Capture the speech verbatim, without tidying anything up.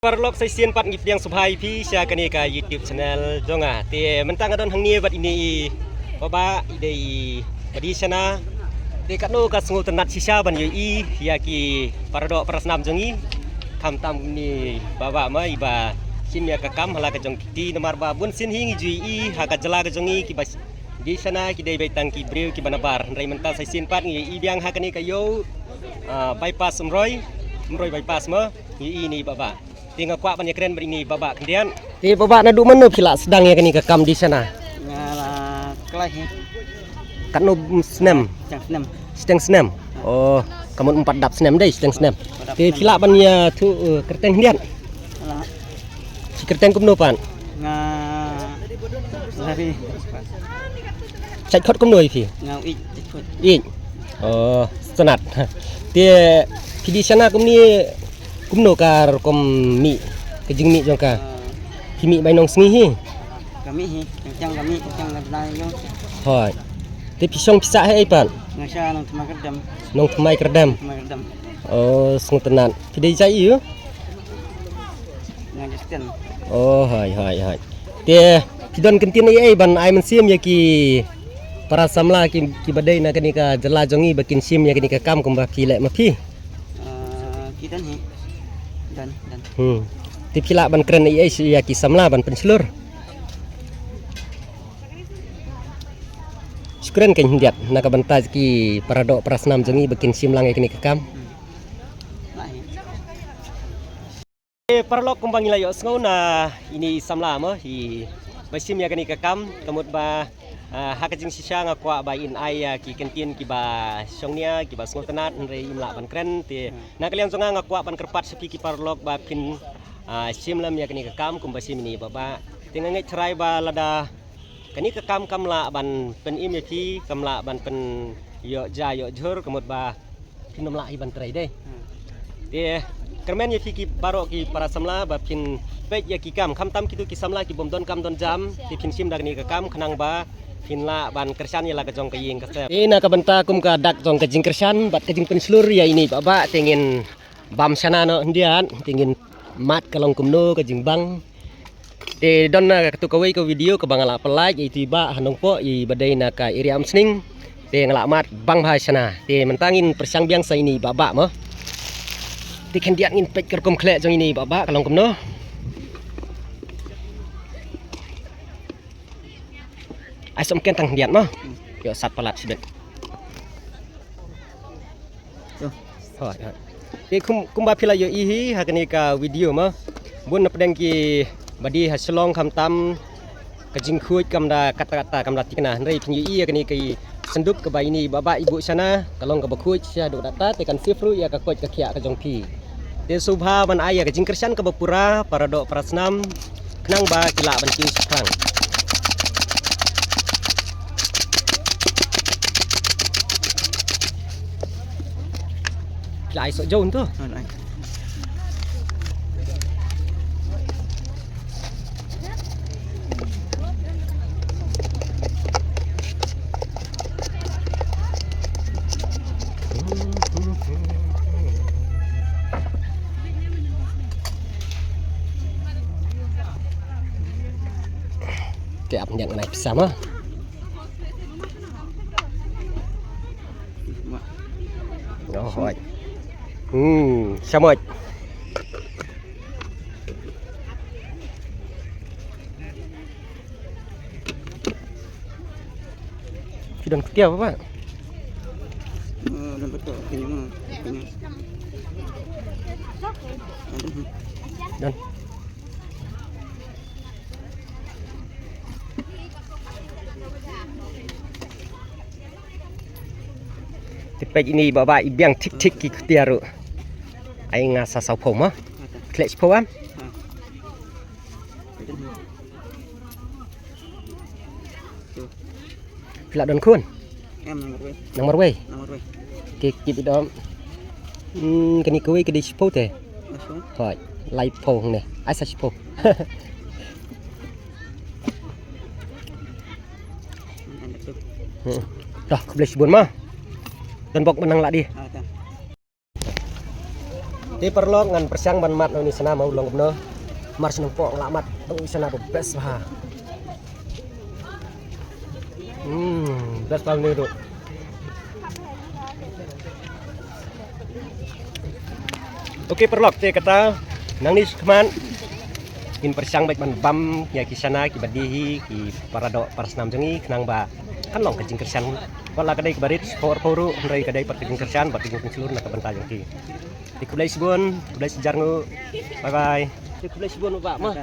Paralok, sa shisien pat ngi pdiang sngewbha ïa phi sha kane ka YouTube channel jong nga. Te mynta nga don hangne bad ine i Bah Bah, i dei i Bah Dishana. Te katno ka sngewtynnat shisha ban ïohi ïa ki paradoh parasnam jong ngi. Khamtam ine i Bah Bah ma iba shim ïa ka kam ha la ka jong ki kti, namar ba bun sien hi ngi ju ïohi ha ka jylla ka jong ngi kiba Dishana ki dei beit tang ki briew kiba nabar. Hynrei mynta sa shisien pat ngi ïohi biang ha kane ka ïew, ah, bypass Umroi, Umroi bypass ma, ngi ïohi ine i Bah Bah. Te nga kwah ban ïakren bad ine i Bah Bah khyndiat. Te Bah Bah, naduh mynno phi la sdang ïa kane ka kam Dishana? Nga la khlaiñ hi. Katno snem? Shiteng snem. Shiteng snem. Oh, ka mut ym pat dap snem dei, shiteng snem. Pat dap snem. Te phi lah ban ïathuh, eh, kyrteng khyndiat? Lah. Phi kyrteng kumno pat? Nga Lari. Shait khot kumno ïa phi? Nga Ïeit, Ïeit khot. Ïeit. Oh, sngewtynnat. Te phi Dishana kumne, kumno ka rukom mih, ka jingmih jong ka? Ah. Phi mih bai nongsngi hi? Ka mih hi, ka kyang ka mih, ka kyang ka dai yo. Hooid. Te phi shong phi sah ha ei pat? Nga sah Nongthymmai Kyrdem. Nongthymmai Kyrdem. Thymmai Kyrdem. Oh, sngewtynnat. Phi dei jait aiu? Nga Justin. Oh, hooid, hooid, hooid. Te phi don kyntien ei ei ban ai mynsiem ïa ki para samla ki, kiba dei na kane ka jylla jong ngi ba kin shim ïa kane ka kam kumba phi leh ma phi? Ah, ki don hi. Don, don. Hmm. Te phi lah ban kren ei ei ïa ki samla ban pynshlur? Shu kren khyndiat na ka bynta ki paradoh parasnam jong ngi ba kin shim lang ïa kane ka kam. Hmm. Lah hi. Eh, paralok, kumba ngi la ïohsngew na ine i samla mo, iba shim ïa kane ka kam, ka mut ba, ah, ha ka jingshisha nga kwah ba in ai ïa ki kyntien kiba shongnia, kiba sngewtynnat, hynrei im lah ban kren. Te na ka liang jong nga, nga kwah ban kyrpad sha phi ki paralok ba phin, ah, shim lem ïa kane ka kam kumba shim ine i Bah Bah. Te nga ngeit tharai ba lada kane ka kam kam lah ban pynim ïa phi, kam lah ban pynïoh ja ïoh jhur, ka mut ba phin ym lah hi ban trei dei. Hmm. Te kyrmen ïa phi ki baroh ki para samla ba phin peit ïa ki kam, khamtam kito ki samla ki bym don kam don jam, te phin shim da kane ka kam khnang ba phin lah ban kyrshan ïa la ka jong ka ïing ka sem. Te na ka bynta kum ka dak jong ka jingkyrshan bad ka jingpynshlur ïa ine i Bah Bah, te ngin bam shana noh khyndiat, te ngin mad ka long kumno ka jingbang. Te don na kato kawei ka video kaba nga la pynlait ïa itu i Bah ha Nongpoh, iba dei na ka area Umsning. Te nga la mad bang bha shana. Te mynta ngin pyrshang biang sa ine i Bah Bah mo. Te khyndiat ngin peit ka rukom khleh jong ine i Bah Bah ka long kumno. Ai som ken tang khyndiat mo. Ïoh sat palat shibit. Hooid, hooid. Te kum, kumba phi la ïohi hi ha kane ka video mo. Bun na pdeng kiba die ha Shillong khamtam ka jingkhuid kam da katta katta, kam da thikna. Hynrei phin ïohi ïa kane ka synduk kaba ine i Bah Bah i buh shana, ka long kaba khuid shaduh katta, te kan save ruh ïa ka koit ka khiah ka jong phi. Te sngewbha ban ai ïa ka jingkyrshan kaba pura, paradoh parasnam, khnang ba ki lah ban kiew shaphrang. Ki la ai soh jaw to. Te ap nyak nai pisa ma. Oh, hoi. Hmm, shamoit. Phi don kutia ba? Eh, don betul, kini mah, kini. Don. Te peit ine i Bah Bah i biang thik thik ki kutia ruh. Ai nga sa saw phew ma. Khleh shiphew am. Phi la don khun? Em, nang marwei. Nang marwei? Nang marwei. Ke kip i dom. Hmm, kane kawei ka dei shiphew te. Hoi, laiphew hangne. Ai sa shiphew. Hmm. Dah, khublei shibun ma. Don bok mynta la dih. Ah, ta. Te paralok, ngan pyrshang ban mad na une u shana ma u long kumno. Mar shu nang pok la mad u shana ba best bha. Hmm, best bha une ruh. Ok paralok, te kata nangne shakhmat ngin pyrshang beit ban bam ïa ki shana kiba die hi, ki para doh para snam jong ngi, khnang ba kan long ka jingkyrshan. Wat la ka dei kaba rit shipor por ruh, hynrei ka dei pat ka jingkyrshan bad ka jingpynshlur na ka bynta jong ki. Te khublei shibun, khublei shihajar nguh. Bye bye. Te khublei shibun u Bah, mo.